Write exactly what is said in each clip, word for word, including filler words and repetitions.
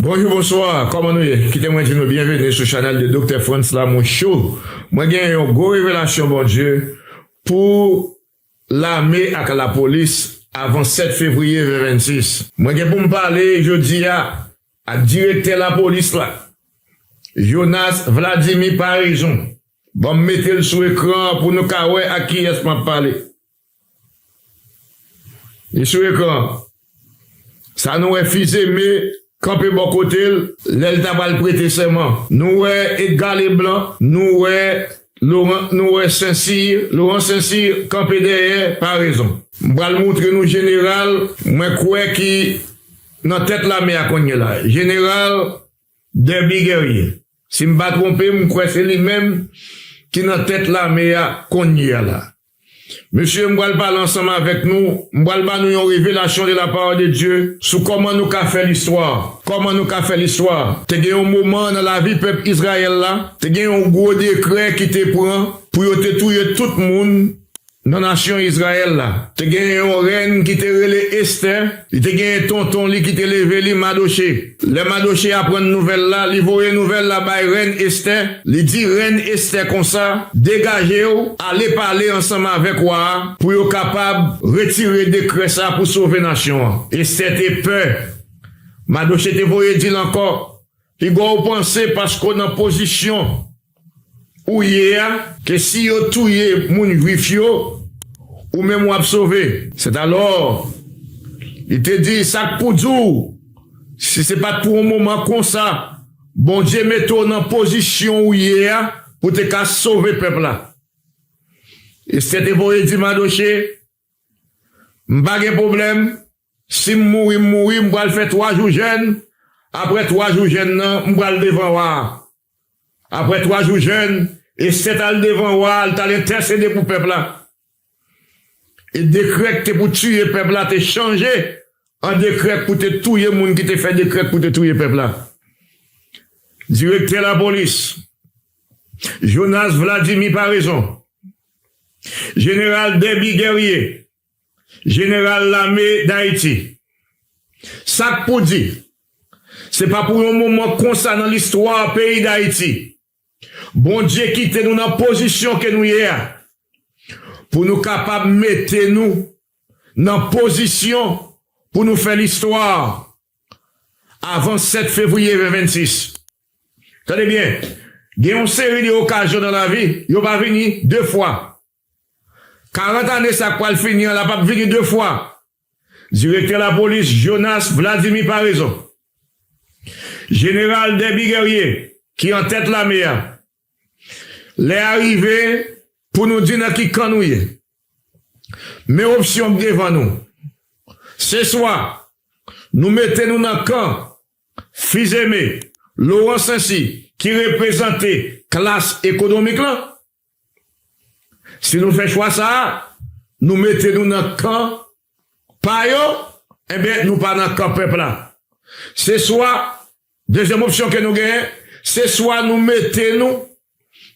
Bonjou, bonswa, kòman nou ye? Kite mwen di nou byenveni sou chanèl de Doktè Frantz Lamour Show. Mwen gen yon gwo revelasyon Bondye pou lame ak lapolis avan sèt fevriye ven vennsis. Mwen gen pou m pale jodi a ak direktè lapolis la, Jonas Vladimir Paraison. Ban m mete l sou ekran an pou nou ka wè ak kiyès m ap pale. Li sou ekran an. Sa nou wè Fils-Aimé kanpe bò kote l lè l ta pral prete sèman. Nou wè Edgar Leblanc, nou wè Laurent, nou wè Saint-Cyr, Laurent Saint-Cyr kanpe dèyè Paraison. M pral montre nou jeneral, mwen kwè ki nan tèt lame a kounye la. Jeneral Derby Guerrier. Si m pa twonpe, m kwè se li menm ki nan tèt lame a kounye a la. Mesye, m pral pale ansanm avèk nou, m pral ba nou yon revelasyon de la parole de Dieu sou kòman nou ka fè listwa. Kòman nou ka fè listwa? Te gen yon moman nan lavi pèp Izrayèl la, te gen yon gwo dekrè ki te pran pou yo te touye tout moun nan nasyon Izrayèl la. Te gen yon rèn ki te rele Estè, li te gen tonton li ki te leve li, Madoche. Lè Madoche aprann nouvèl la, li voye nouvèl la bay rèn Estè. Li di rèn Estè konsa, degaje w, ale pale ansanm avèk wa a pou yo kapab retire dekrè sa pou sove nasyon an. Estè te pè. Madoche te voye di l ankò, piga w panse paske w nan pozisyon ou ye a, ke si yo touye moun jwif yo, ou menm w ap sove. Sètalò, li te di, sa k pou di w, si se pa t pou yon moman konsa, Bondye mete w nan pozisyon ou ye a, pou te ka sove pèp la. Estè te voye di Madoche, m pa gen pwoblèm, si m mouri, m mouri, m pral fè twa jou jèn, apre twa jou jèn nan, m pral devan wa a. Apre twa jou jèn, Estè t al devan wa a, l t al entèsede pou pèp la. E dekrè k te pou tiye pèp la te chanje an dekrè k pou te touye moun ki te fè dekrè k pou te touye pèp la. Direktè lapolis, Jonas Vladimir Paraison, jeneral Derby Guerrier, jeneral lame Dayiti. Sa k pou di, se pa pou yon moman konsa nan listwa peyi Dayiti, Bondye kite nou nan pozisyon ke nou ye a, pou nou kapab mete nou nan pozisyon pou nou fè listwa avan sèt fevriye ven vennsis. Tande byen, gen yon seri de okazyon nan lavi, yo pa vini de fwa. Karant ane sa k pral fini an la p ap vini de fwa. Direktè lapolis Jonas Vladimir Paraison, jeneral Derby Guerrier, ki an tèt lame a, lè a rive pou nou di nan ki kan nou ye. Men opsyon k devan nou. Se swa nou mete nou nan kan Fils-Aimé, Laurent Saint-Cyr, ki reprezante klas ekonomik lan. Si nou fè chwa sa a, nou mete nou nan kan pa yo, enben, nou pa nan kan pèp la. Se swa, dezyèm opsyon ke nou genyen, se swa nou mete nou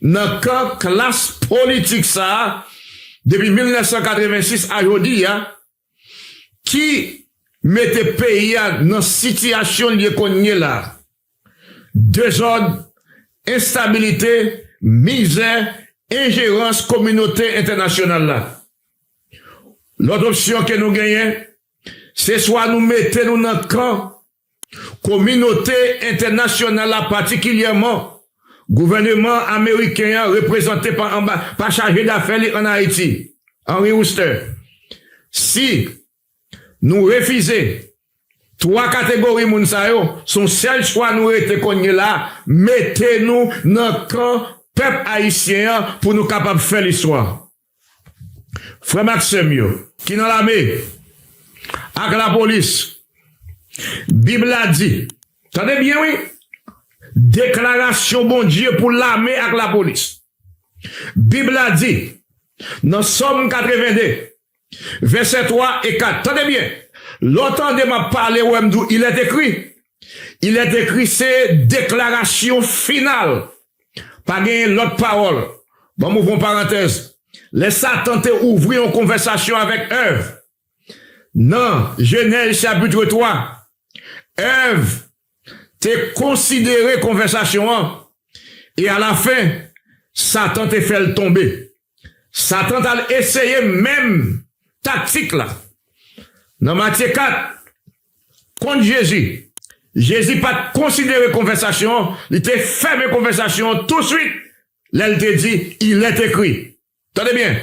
nan kan klas politik sa a, depi mil nèf san katrevensis a jodi a, ki mete peyi a nan sitiyasyon l ye kounye la. Dezòd, enstabilite, mizè, enjerans kominote entènasyonal la. Lòt opsyon ke nou genyen, se swa nou mete nou nan kan kominote entènasyonal la, patikilyèman gouvèneman ameriken an reprezante pa anba, pa chaje dafè li ann Ayiti, Henry Wooster. Si nou refize twa kategori moun sa yo, se yon sèl chwa nou rete kounye la, mete nou nan kan pèp ayisyen an pou nou kapab fè listwa. Frè m ak sè m yo, ki nan lame, ak lapolis, Bib la di, tande byen wi, deklarasyon Bondye pou lame ak lapolis. Bib la di, nan Sòm katrevende, vèsè twa e kat, tande byen, lè w tande m ap pale, w wè m di w, il est écrit. Il est écrit, se deklarasyon final. Pa gen lòt pawòl. Ban m ouvri yon parantèz. Lè Satan te ouvri yon konvèsasyon avèk Èv, nan Jenèz chapit twa, Èv te konsidere konvèsasyon an, e alafen, Satan te fè l tonbe. Satan t al eseye menm taktik la. Nan Matye kat, kont Jezi, Jezi pa t konsidere konvèsasyon an, li te fèmen konvèsasyon an touswit lè l te di, Il est écrit. Tande byen.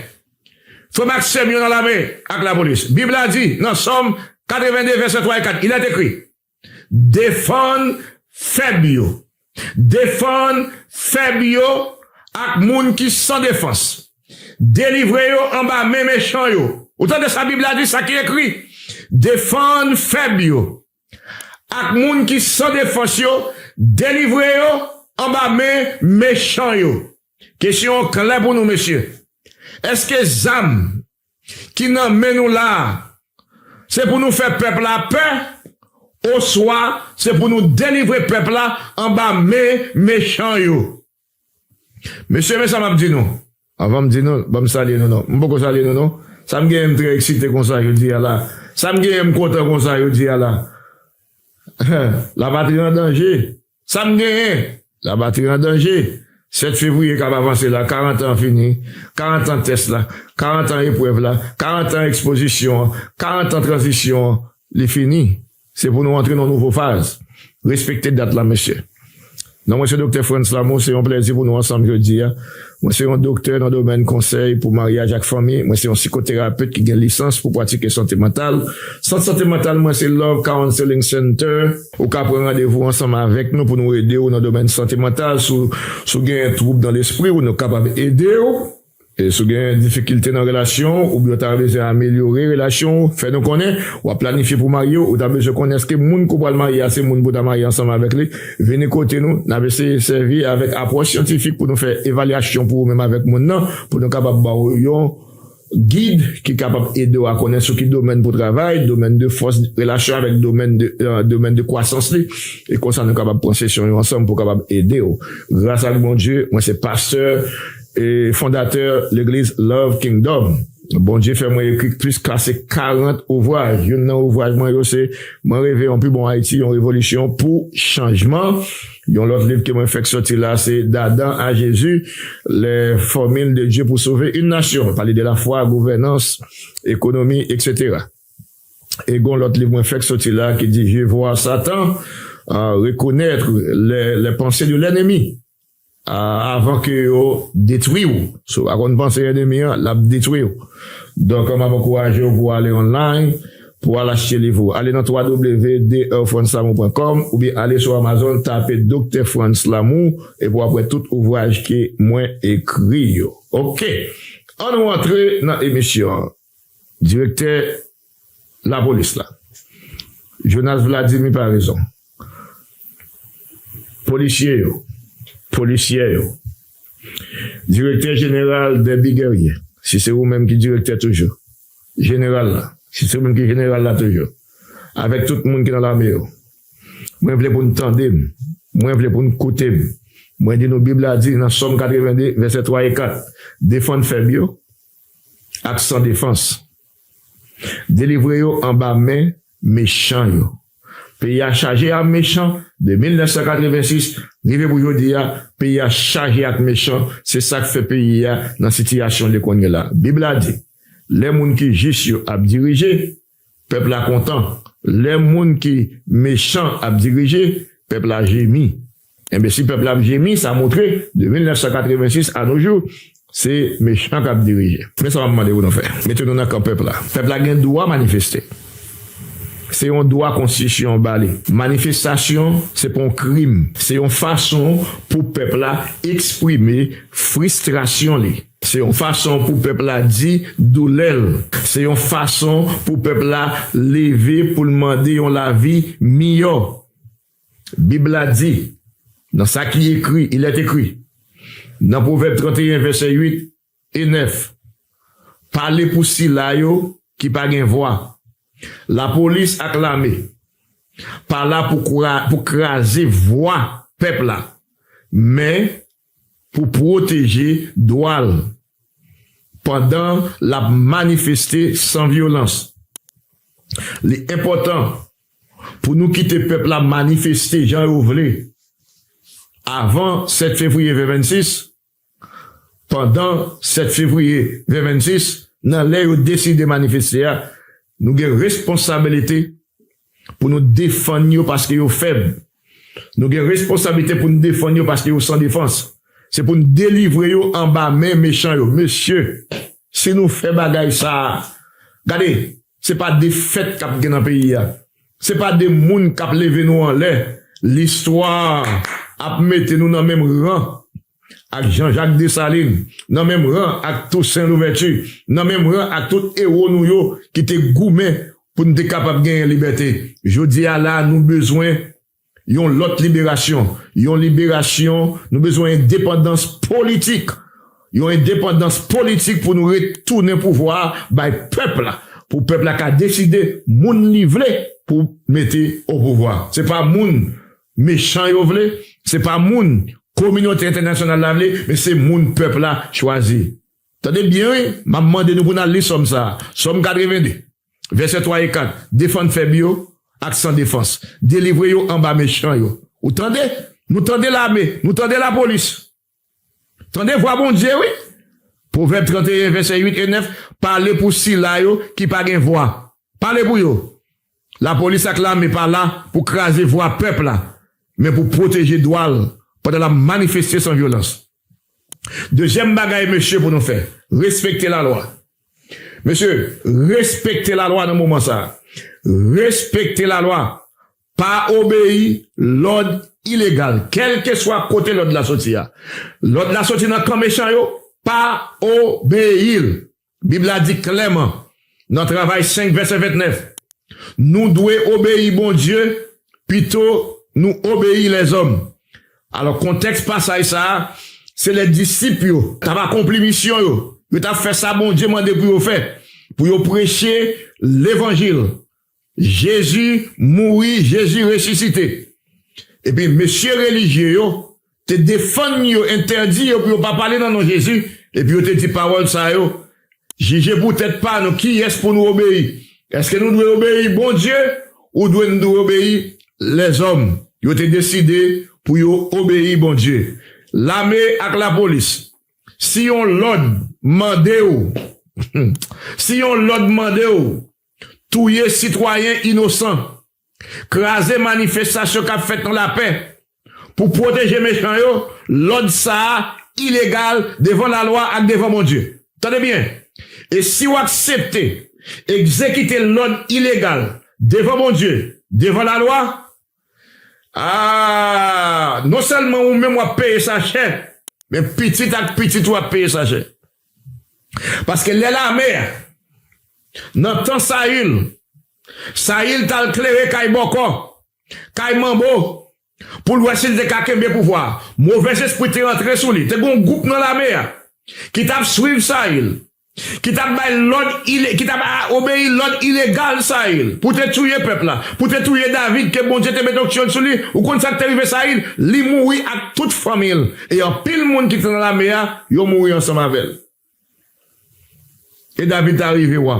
Frè m ak sè m yo nan lame ak lapolis. Bib la di, nan Sòm katrevende, vèsè twa e kat, Il est écrit. Defann fèb yo. Defann fèb yo ak moun ki san defans. Delivre yo anba men mechan yo. Ou tande sa Bib la di, sa ki ekri? Defann fèb yo ak moun ki san defans yo, delivre yo anba men mechan yo. Kesyon an klè pou nou, mesye. Èske zam ki nan men nou la a, se pou nou fè pèp la pè, oswa se pou nou delivre pèp la anba men mechan yo? Mesye, men sa m ap di nou. Anvan m di nou, ban m salye nou non. M poko salye nou non. Sa m genyen, m trè eksite konsa jodi a la. Sa m genyen, m kontan konsa jodi a la. Lapatri an danje. Sa m genyen? Lapatri an danje. Sèt fevriye k ap avanse la, karant an fini. Karant an tès la, karant an eprèv la, karant an ekspozisyon an, karant an tranzisyon an, li fini. Se pou nou antre nan nouvo faz. Respekte dat la, mesye. Non mwen se Doktè Frantz Lamour, se yon plèzi pou nou ansanm jodi a. Mwen se yon doktè nan domèn konsèy pou maryaj ak fanmi. Mwen se yon sikoterapet ki gen lisans pou pratike sante mantal. Sant sante mantal mwen se Love Counseling Center. Ou ka pran randevou ansanm avèk nou pou nou ede w nan domèn sante mantal. Si w, si w gen twoub nan lespri w, nou kapab ede w. E si w gen difikilte nan relasyon w, oubyen w ta bezwen amelyore relasyon w, fè nou konnen, w ap planifye pou w marye w, ou ta bezwen konnen èske moun ke w pral marye a se moun pou w ta marye ansanm avèk li, vini kote nou, n ap eseye sèvi avèk apwòch syantifik pou nou fè evalyasyon pou ou menm avèk moun nan, pou nou kapab ba w yon gid ki kapab ede w a konnen sou ki domèn pou w travay, domèn de fòs, relasyon avèk domèn de, euh, domèn de kwasans li, e konsa nou kapab pran sesyon yo ansanm pou kapab ede w. Gras ak Bondye, mwen se pastè e fondatè legliz Love Kingdom. Bondye fè mwen ekri plis pase karant ouvraj. Youn nan ouvraj mwen yo se Mwen reve yon pi bon Ayiti, yon revolisyon pou chanjman. Yon lòt liv ke mwen fèk sòti la se D'Adam à Jésus, les formules de Dieu pour sauver une nation. Pale de lafwa, gouvènans, ekonomi, etsetera. E gon lòt liv mwen fèk sòti la ki di Je vois Satan, euh, reconnaître les, les pensées de l'ennemi, euh, avant que yo détruit ou. Si w pa konn panse ènmi an, l ap detwi w. Donk, m ap ankouraje w pou w ale online, pou w al achte liv ou. Ale nan w w w point d r franslamour point com oubyen ale sou Amazon, tape Doktè Frantz Lamour, epi w ap wè tout ouvraj ke mwen ekri yo. Oke. Ann nou antre nan emisyon an. Direktè lapolis la, Jonas Vladimir Paraison. Polisye yo, polisyè yo. Direktè jeneral Derby Guerrier, si se ou menm ki direktè toujou. Jeneral la, si se ou menm ki jeneral la toujou. Avèk tout moun ki nan lame yo. Mwen vle pou n tande m. Mwen vle pou n koute m. Mwen di nou Bib la di nan Sòm katrevende, vèsè twa e kat, defann fèb yo ak san defans. Delivre yo anba men mechan yo. Peyi a chaje ak mechan, de mil nèf san katrevensis rive pou jodi a, peyi a chaje ak mechan, se sa k fè peyi a nan sitiyasyon li kounye la. Bib la di, lè moun ki jis yo ap dirije, pèp la kontan. Lè moun ki mechan ap dirije, pèp la jemi. Enben, si pèp la ap jemi, sa montre, de mil nèf san katrevensis à nos jours, se mechan k ap dirije. Men sa m ap mande pou nou fè. Mete nou nan kan pèp la. Pèp la gen dwa manifeste. Se yon dwa konstitisyon an ba li. Manifestasyon, se pa yon krim. Se yon fason pou pèp la eksprime fristrasyon li. Se yon fason pou pèp la di doulè l. Se yon fason pou pèp la leve pou l mande yon lavi miyò. Bib la di, nan sa ki ekri, il est écrit, nan Pwovèb trannteyen, vèsè uit e nèf, pale pou sila yo ki pa gen vwa. Lapolis ak lame pa la pou kwa-, pou kraze vwa pèp la, men pou pwoteje dwa l pandan l ap manifeste san vyolans. Li enpòtan Pou nou kite pèp la manifeste jan yo vle. Avan sèt fevriye ven vennsis, pandan sèt fevriye ven vennsis, nan lè yo deside manifeste a, nou gen responsabilite pou nou defann yo paske yo fèb. Nou gen responsabilite pou nou defann yo paske yo san defans. Se pou nou delivre yo anba men mechan yo. Mesye, si nou fè bagay sa a, gade, se pa defèt k ap gen nan peyi a. Se pa de moun k ap leve nou anlè. Listwa ap mete nou nan menm ran ak Jean-Jacques Dessalines, nan menm ran ak Toussaint Louverture, nan menm ran ak tout ewo nou yo ki te goumen pou n te kapab genyen libète. Jodi a la, nou bezwen yon lòt liberasyon. Yon liberasyon, nou bezwen endepandans politik. Yon endepandans politik pou nou retounen pouvwa a bay pèp la. Pou pèp la ka deside moun li vle pou mete o pouvwa. Se pa moun mechan yo vle, se pa moun kominote entènasyonal la vle, men se moun pèp la chwazi. Tande byen, wi, m ap mande nou pou n al li Sòm sa a. Sòm katreven de, vèsè twa e kat. Defann fèb yo ak san defans. Delivre yo anba mechan yo. Ou tande? Nou tande lame, nou tande lapolis. Tande vwa Bondye, wi. Pwovèb tranteyen, vèsè uit e nèf, pale pou sila yo ki pa gen vwa. Pale pou yo. Lapolis ak lame pa la pou kraze vwa pèp la, men pou pwoteje dwa l pandan l ap manifeste san vyolans. Dezyèm bagay, mesye, pou nou fè, respekte lalwa. Mesye, respekte lalwa nan moman sa a. Respekte lalwa. Pa obeyi lòd ilegal, kèlkeswa kote lòd la soti a. Lòd la soti nan kan mechan yo, pa obeyi l. Bib la di klèman, nan Travay senk, vèsè vennèf, nou dwe obeyi Bondye pito nou obeyi lèzòm. Alò, kontèks pasaj sa a, se lè disip yo t ap akonpli misyon yo. Yo t ap fè sa Bondye mande pou yo fè, pou yo preche levanjil. Jezi mouri, Jezi resisite. Epi mesye relijye yo te defann yo, entèdi yo pou yo pa pale nan non Jezi, epi yo te di pawòl sa yo, jije pou tèt pa nou, kiyès pou nou obeyi? Èske nou dwe obeyi Bondye ou dwe nou dwe obeyi lèzòm? Yo te deside pou yo obeyi Bondye. Lame ak lapolis, si yon lòd mande w, si yon lòd mande w touye sitwayen inosan, kraze manifestasyon k ap fèt nan lapè pou pwoteje mechan yo, lòd sa a ilegal devan lalwa ak devan Bondye. Tande byen, e si w aksepte egzekite lòd ilegal devan Bondye, devan lalwa, a, non sèlman ou menm w ap peye sa chè, men pitit ak pitit ou ap peye sa chè. Paske lè lame a, nan tan Sayil, Sayil t al klere kay bòkò, kay manbo, pou l wè si l te ka kenbe pouvwa a. Movèzespri te antre sou li. Te gen yon gwoup nan lame a ki t ap swiv Sayil, ki t ap bay lòd ile-, ki t ap a-, obeyi lòd ilegal Sayil pou te touye pèp la, pou te touye David, ke Bondye te mete onksyon sou li. Ou konn sa k te rive Sayil? Li mouri ak tout fanmi l. E anpil moun ki te nan lame a, yo mouri ansanm avè l. E David ta rive wa.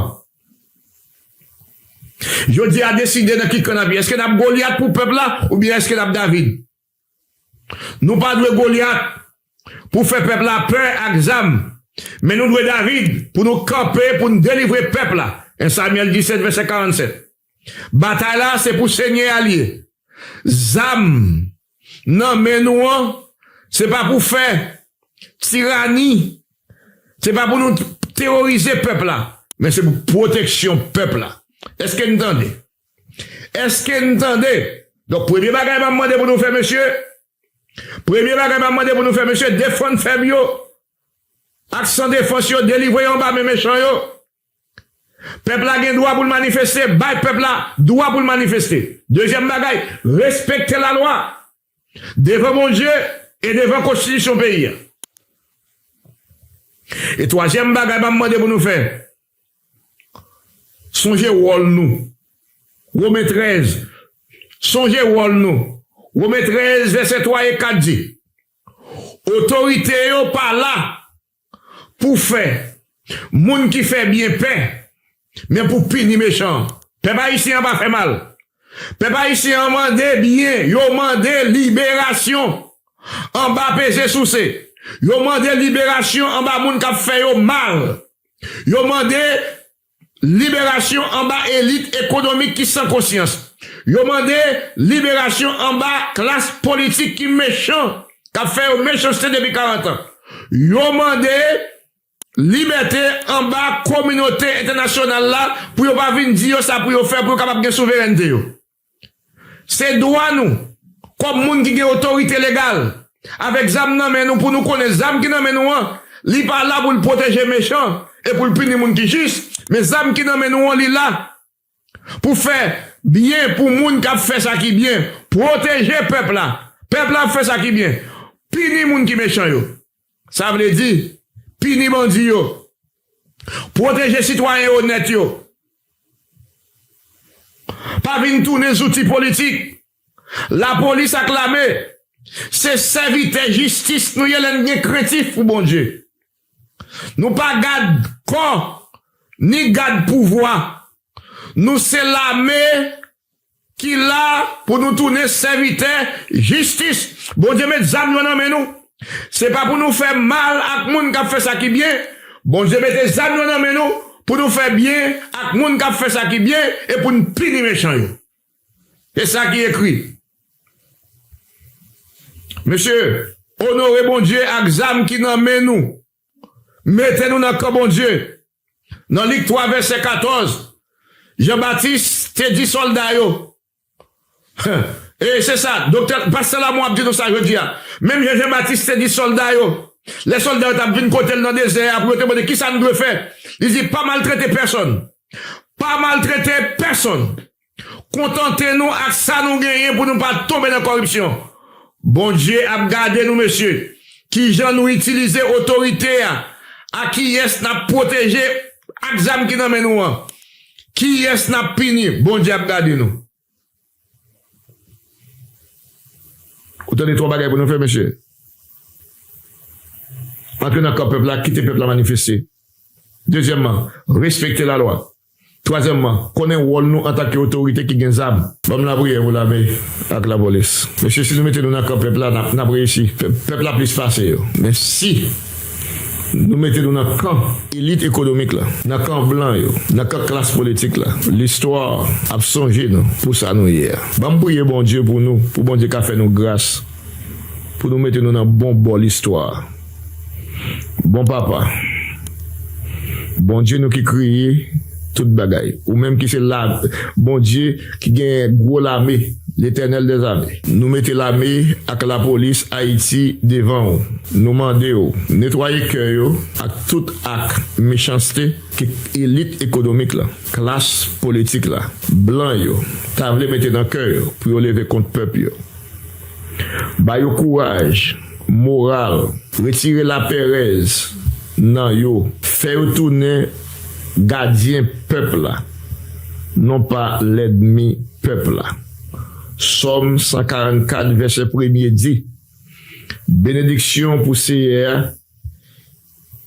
Jodi a, deside nan ki kan n ap ye. Èske n ap Golyat pou pèp la, oubyen èske n ap David? Nou pa dwe Golyat pou fè pèp la pè ak zam, men nou dwe David pou nou kanpe, pou n delivre pèp la. En Samyèl disèt, vèsè karannsèt. Batay la, se pou Senyè a l ye. Zam nan men nou an, se pa pou fè tirani, se pa pou nou teworize pèp la, men se pou pwoteksyon pèp la. Èske n tande? Èske n tande? Donk, premye bagay m ap mande pou nou fè, mesye, premye bagay m ap mande pou nou fè, mesye, defann fèb yo ak san defans yo, delivre yo anba men mechan yo. Pèp la gen dwa pou l manifeste, bay pèp la dwa pou l manifeste. Dezyèm bagay, respekte lalwa devan Bondye e devan konstitisyon peyi a. E twazyèm bagay m ap mande pou nou fè, sonje wòl nou. Women trèz, sonje wòl nou. Women trèz, vèsè twa e kat di, otorite yo pa la pou fè moun ki fè byen pè, men pou pini mechan an. Pèp ayisyen an pa fè mal. Pèp ayisyen an mande byen, yo mande liberasyon anba peze souse. Yo mande liberasyon anba moun k ap fè yo mal. Yo mande liberasyon anba elit ekonomik ki san konsyans. Yo mande liberasyon anba klas politik ki mechan, k ap fè yo mechanste depi karant an. Yo mande libète anba kominote entènasyonal la pou yo pa vin di yo sa pou yo fè, pou yo kapab gen souverènte yo. Se dwa nou, kòm moun ki gen otorite legal, avèk zam nan men nou, pou nou konnen zam ki nan men nou an, li pa la pou l pwoteje mechan e pou l pini moun ki jis, men zam ki nan men nou an, li la pou fè byen pou moun k ap fè sa ki byen, pwoteje pèp la. Pèp la ap fè sa ki byen, pini moun ki mechan yo. Sa vle di, pini bandi yo, pwoteje sitwayen onèt yo. Pa vin tounen zouti politik. Lapolis ak lame, se sèvitè jistis nou ye lè n gen krentif pou Bondye. Nou pa gad kò, ni gad pouvwa. Nou se lame ki la pou nou tounen sèvitè jistis. Bondye met zam yo nan men nou. Se pa pou nou fè mal ak moun k ap fè sa ki byen. Bondye mete zam yo nan men nou pou nou fè byen ak moun k ap fè sa ki byen e pou n pini mechan yo. E sa ki ekri. Mesye, onore Bondye ak zam ki nan men nou. Mete nou nan kan Bondye. Nan Lik twa vèsè katòz, Jan Batis te di sòlda yo, e se sa, doktè, pastè Lamò ap di nou sa jodi a. Menm jan Jan Batis te di sòlda yo, lè sòlda yo t ap vin kote l nan dezè a pou yo te mande kisa n dwe fè, li di, pa maltrete pèsonn. Pa maltrete pèsonn. Kontante nou ak sa nou genyen pou nou pa tonbe nan kòripsyon. Bondye ap gade nou, mesye. Kijan nou itilize otorite a? A kiyès n ap pwoteje ak zam ki nan men nou an? Kiyès n ap pini? Bondye ap gade nou. Ou tande twa bagay pou nou fè, mesye. Antre nan kan pèp la, kite pèp la manifeste. Dezyèmman, respekte lalwa. Twazyèmman, konnen wòl nou antanke otorite ki gen zam. Ban m lapriyè pou lame ak lapolis. Mesye, si nou mete nou nan kan pèp la, n ap, n ap reyisi. Pèp, pèp la plis pase yo. Men si nou mete nou nan kan elit ekonomik la, nan kan blan yo, nan kan klas politik la, listwa ap sonje nou pou sa nou ye a. Ban m priye Bondye pou nou, pou Bondye ka fè nou gras, pou nou mete nou nan bon bò listwa a. Bon Papa, Bondye nou ki kreye tout bagay, ou menm ki se la, Bondye ki gen gwo lame, Letènèl dèzame. Nou mete lame ak lapolis Ayiti devan w. Nou mande w netwaye kè yo ak tout ak mechanste ke elit ekonomik la, klas politik la, blan yo ta vle mete nan kè yo pou yo leve kont pèp yo. Ba yo kouraj, moral, retire lapèrèz nan yo, fè yo tounen gadyen pèp la, non pa lènmi pèp la. Sòm san karannkat, vèsè premye di, benediksyon pou Seyè a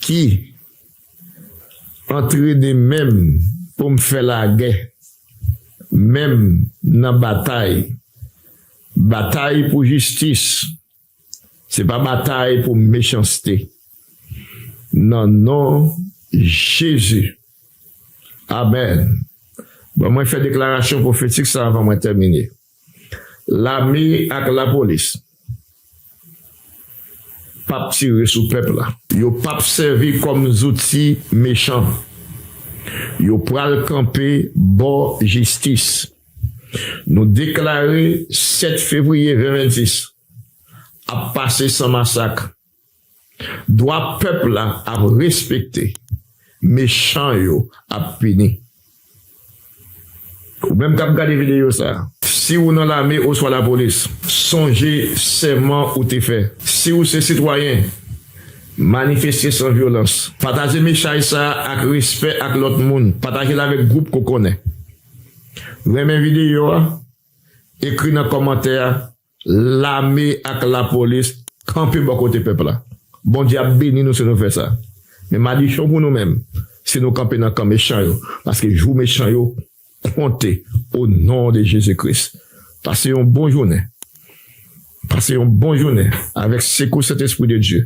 ki antrene men m pou m fè lagè, men m nan batay, batay pou jistis, se pa batay pou mechanste. Nan non Jezi. Amèn. Bon, mwen fè deklarasyon pwofetik sa avan mwen tèmine. Lame ak lapolis p ap tire sou pèp la. Yo p ap sèvi kòm zouti mechan. Yo pral kanpe bò jistis. Nou deklare sèt fevriye ven vennsis ap pase san masak. Dwa pèp la ap respekte. Mechan yo ap pini. Ou menm k ap gade videyo sa a, si ou nan lame oswa lapolis, sonje sèman ou te fè. Si ou se sitwayen, manifeste san vyolans. Pataje mesaj sa a ak respè ak lòt moun. Pataje l avèk gwoup ke w konnen. Renmen videyo a, ekri nan kòmantè a, lame ak lapolis kanpe bò kote pèp la. Bondye ap beni nou si nou fè sa. Men madichon pou nou menm si nou kanpe nan kan mechan yo, paske jou mechan yo konte o non de Jezi Kris. Pase yon bon jounen. Pase yon bon jounen avèk sekou Sentespri de Dye,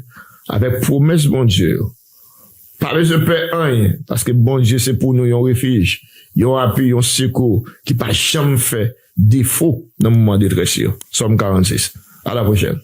avèk pwomès Bondye yo. Pa bezwen pè anyen, paske Bondye se pou nou yon refij, yon api, yon sekou ki pa janm fè defo nan moman detrès yo. Sòm karannsis. A la pwochèn.